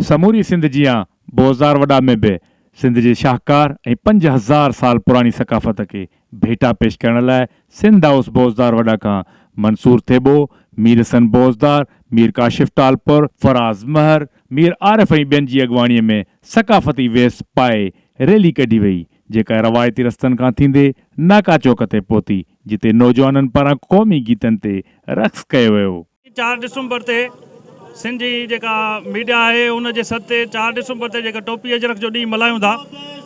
سموري سنڌ جيان بوزدار وڏا ۾ به سنڌ جي شاهڪار ۽ 5000 سال پراڻي ثقافت کي ڀيٽا پيش ڪرڻ لاء سنڌ هائوس بوزدار وڏا کان منصور ٿيٻو، مير حسن بوزدار، مير ڪاشف ٽالپر، فراز مهر، مير عارف ۽ ٻين جي اڳواڻي ۾ ثقافتي ويس پائي ريلي ڪڍي وئي، جيڪا روايتي رستن کان ٿيندي ناڪا چوڪ تي پهتي، جتي نوجوانن پاران قومي گيتن تي رقص ڪيو ويو. 4 ڊسمبر تي سنڌ جي جيڪا ميڊيا آهي ان جي سڏ تي 4 ڊسمبر تي جيڪا ٽوپي اجرڪ جو ڏينهن ملهايون ٿا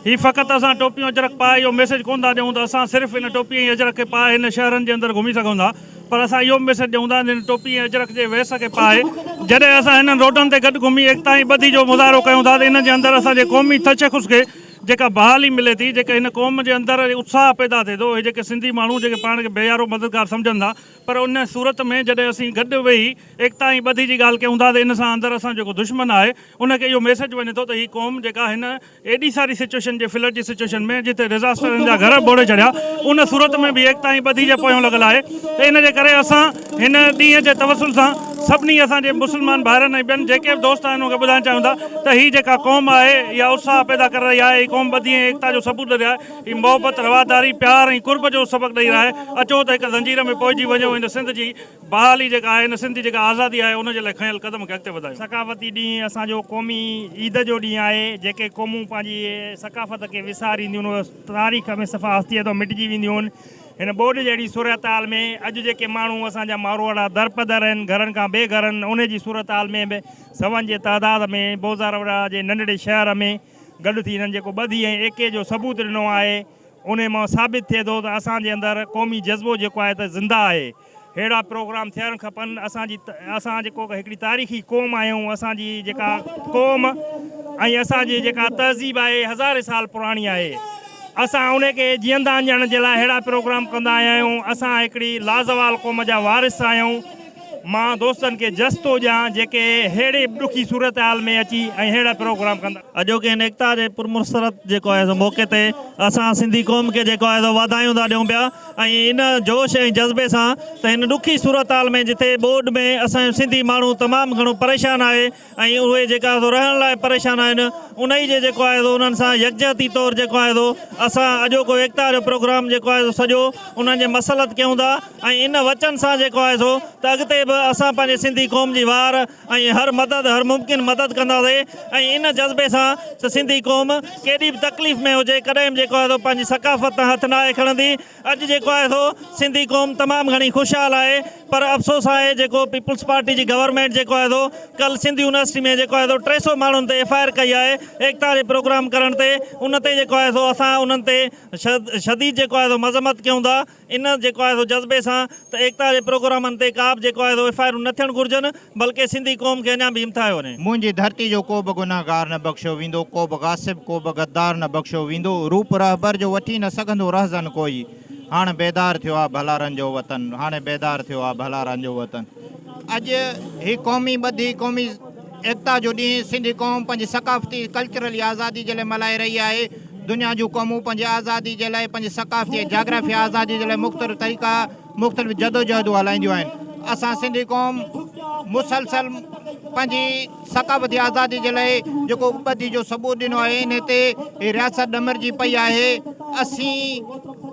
هي فقط اسان ٽوپيون اجرڪ پائي اهو ميسيج ڪونه ٿا ڏيون ته اسان صرف ان ٽوپي ۽ اجرڪ کي پائي هن شهرن جي اندر گهمي سگهون ٿا پر اسان اهو به ميسيج ڏيون ٿا ته هن ٽوپي ۽ اجرڪ جي ويس کي پائي جڏهن اسان هنن روڊن تي گڏ گهمي ايڪتا ۽ ٻڌي جو مظاهرو ڪيون ٿا ته انهن جي اندر اسان جي قومي تشخص کي جيڪا بحالي ملي ٿي جيڪا هن قوم جي اندر اتساهه پيدا ٿئي ٿو اهي جيڪي سنڌي ماڻهو جيڪي پاڻ کي بي يارو مددگار سمجهن ٿا پر ان صورت ۾ جڏهن اسين گڏ ويهي ايڪتا ۽ ٻڌي جي ڳالهه ڪيون ٿا ته ان سان اندر اسان جو جيڪو دشمن آهي ان کي اهو ميسيج وڃي ٿو ته هي قوم جيڪا هن ايڏي ساري سچوئيشن جي فلڊ جي سچوئيشن ۾ جتي ڊزاسٽرن جا گهر ٻوڙي ڇڏيا ان صورت ۾ به ايڪتا ۽ ٻڌي جي پويون لڳل آهي ته ان جي ڪري اسان هن ڏينهن جي توسل سان سڀني اسان جي مسلمان ڀائرن ۽ ٻين جيڪي به دوست آهن انهن کي ٻڌائڻ چاهيون ٿا ته هي جيڪا قوم آهي اها اتساهه پيدا ڪري رهي آهي هي قوم ٻڌي ۽ ايڪتا جو ثبوت ڏئي رهي آهي هي محبت، رواداري، پيار ۽ قرب جو سبق ڏئي رهيا آهي. اچو ته هڪ زنجير ۾ پوئجي وڃون هن سنڌ جي بحالي جيڪا آهي، هن سنڌ جي جيڪا آزادي آهي، ان جي لاء کنيل قدم کي اڳتي وڌايون. ثقافتي ڏينهن اسان جو قومي عيد جو ڏينهن آهي. جيڪي قومون پنهنجي ثقافت کي وسارينديون اهي تاريخ ۾ صفا هستيء تان مٽجي وينديون. هن ٻوڏ جهڙي صورتحال ۾ اڄ جيڪي ماڻهو اسان جا ماروئڙا درپدر آهن، گهرن کان بي گهر آهن، انهي جي صورتحال ۾ به سون جي تعداد ۾ بوزاروڙا جي ننڍڙي شهر ۾ گڏ ٿي هنن جيڪو ٻڌي ۽ ايڪي جو ثبوت ڏنو آهي انهي مان ثابت ٿئي ٿو ته اسان جي اندر قومي جذبو جيڪو آهي ته زنده آهي ههڙا پروگرام ٿيڻ کپن اسان جي اسان جيڪو هڪڙي تاريخي قوم آهيون اسان جي جيڪا قوم ۽ اسان جي جيڪا تهذيب آهي هزارين سال پراڻي آهي اسان انهي کي جيئندان ڏيڻ جي لاء ههڙا پروگرام ڪندا آيا آهيون اسان هڪڙي لازوال قوم جا وارث آهيون مان دوستن کي جس ٿو ڏيان جيڪي ههڙي ڏکي صورتحال ۾ اچي ۽ ههڙا پروگرام ڪندا. اڄوڪي هن ايڪتا جي پرمسرت جيڪو آهي سو موقعي تي اسان سنڌي قوم کي جيڪو آهي سو واڌايون ٿا ڏيون پيا ۽ ان جوش ۽ جذبي سان ته هن ڏکي صورتحال ۾ جتي ٻوڏ ۾ اسان جو سنڌي ماڻهو تمام گهڻو پريشان آهي ۽ اهي جيڪا سو رهڻ لاء پريشان آهن انهي جي جيڪو آهي سو انهن سان يڪجهتي طور جيڪو آهي سو اسان اڄوڪو ايڪتا جو پروگرام جيڪو آهي سو سڄو انهن جي مسلط ڪيون ٿا ۽ ان وچن سان جيڪو آهي سو ته اڳتي به اسان پنهنجي سنڌي قوم جي واهر ۽ هر مدد هر ممڪن مدد ڪنداسي ۽ ان جذبي سان ته سنڌي قوم ڪيڏي به تڪليف ۾ هجي ڪڏهن به جيڪو آهي سو پنهنجي ثقافت تان هٿ ناهي کڻندي اڄ جيڪو آهي سو سنڌي قوم تمام گهڻي خوشحال آهي پر افسوس آهي جيڪو پيپلز پارٽي جي گورنمينٽ جيڪو آهي سو ڪل سنڌ يونيورسٽي ۾ جيڪو آهي سو 300 ماڻهن تي ايف I R ڪئي آهي ايڪتا جي پروگرام ڪرڻ تي ان تي جيڪو آهي سو اسان انهن تي شديد جيڪو آهي سو مذمت ڪيون ٿا ان جيڪو آهي سو جذبي سان ته ايڪتا جي پروگرامن تي ڪا به جيڪو آهي سو ايف I آرون نه ٿيڻ گهرجن بلڪه سنڌي قوم کي اڃا به همٿايو وڃي. منهنجي ڌرتي جو ڪو به گنهگار نه بخشيو ويندو، ڪو به غاصب، ڪو به غدار نه بخشيو ويندو، روپ رهبر جو وٺي نه سگهندو رهزن ڪوئي، هاڻ بيدار ٿيو آ ڀلارن جو وطن، هاڻي بيدار ٿيو آ ڀلارن جو وطن. اڄ هي قومي ٻڌي، قومي ايڪتا جو ڏينهن سنڌي قوم پنهنجي ثقافتي، ڪلچرلي آزادي جي لاء ملهائي رهي آهي. دنيا جون قومون پنهنجي آزادي جي لاء، پنهنجي ثقافتي ۽ جاگرافي آزادي جي لاء مختلف طريقا، مختلف جدوجهدون هلائينديون آهن. اسان سنڌي قوم مسلسل پنهنجي ثقافتي آزادي جي لاء جيڪو ٻڌي جو ثبوت ڏنو آهي انهي تي هي رياست ڏمرجي پئي آهي. اسين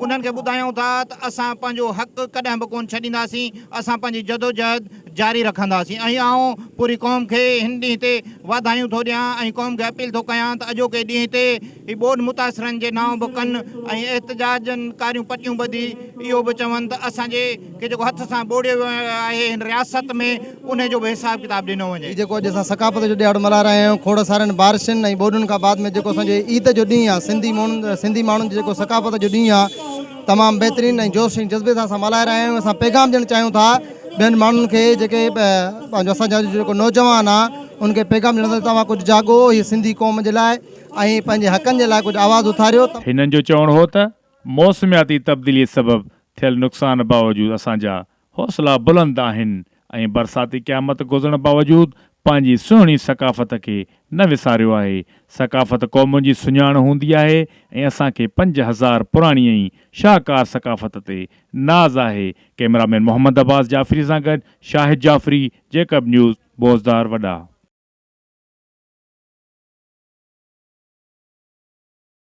انهن کي ٻڌايون ٿا ته اسان پنهنجو حق ڪڏهن به ڪونه ڇڏينداسين، اسان پنهنجي جدوجهد جاري رکنداسين ۽ آئون پوري قوم کي هن ڏينهن تي واڌايون ٿو ڏيان ۽ قوم کي اپيل ٿو ڪيان ته اڄوڪي ڏينهن تي هي ٻوڏ متاثرن جي نانء به ڪن ۽ احتجاجن ڪاريون پٽيون ٻڌي اهو به چون ته اسان جي کي جيڪو هٿ سان ٻوڙيو ويو آهي هن رياست ۾ انهي جو به حساب ڪتاب ڏنو وڃي. هي جيڪو اڄ اسان ثقافت جو ڏهاڙو ملهائي رهيا آهيون کوڙ سارين بارشن ۽ ٻوڏن کان بعد ۾ جيڪو اسان جو عيد جو ڏينهن آهي سنڌي ماڻهن سنڌي ماڻهن جي جيڪو ثقافت جو ڏينهن آهي تمام بهترين ۽ جوش ۽ جذبي سان اسان ملهائي رهيا آهيون اسان پيغام ڏيڻ چاهيون ٿا ٻين ماڻهن کي جيڪي پنهنجو اسان جا جيڪو نوجوان آهي ان کي پيغام ڏيڻ ته توهان ڪجهه جاڳو هي سنڌي قوم جي لاء ۽ پنهنجي حقن جي لاء ڪجهه آواز اٿاريو ته. هنن جو چوڻ هو ته موسمياتي تبديلي سبب ٿيل نقصان باوجود اسان جا حوصلا بلند آهن ۽ برساتي قيامت گذرڻ باوجود پنهنجي سهڻي ثقافت کي نه وساريو آهي، ثقافت قومن جي سڃاڻ هوندي آهي ۽ اسان کي 5000 پراڻي ۽ شاهڪار ثقافت تي ناز آهي، ڪئميرا مين محمد عباس جعفري سان گڏ شاهد جعفري، جيڪب نيوز، بوزدار وڏا.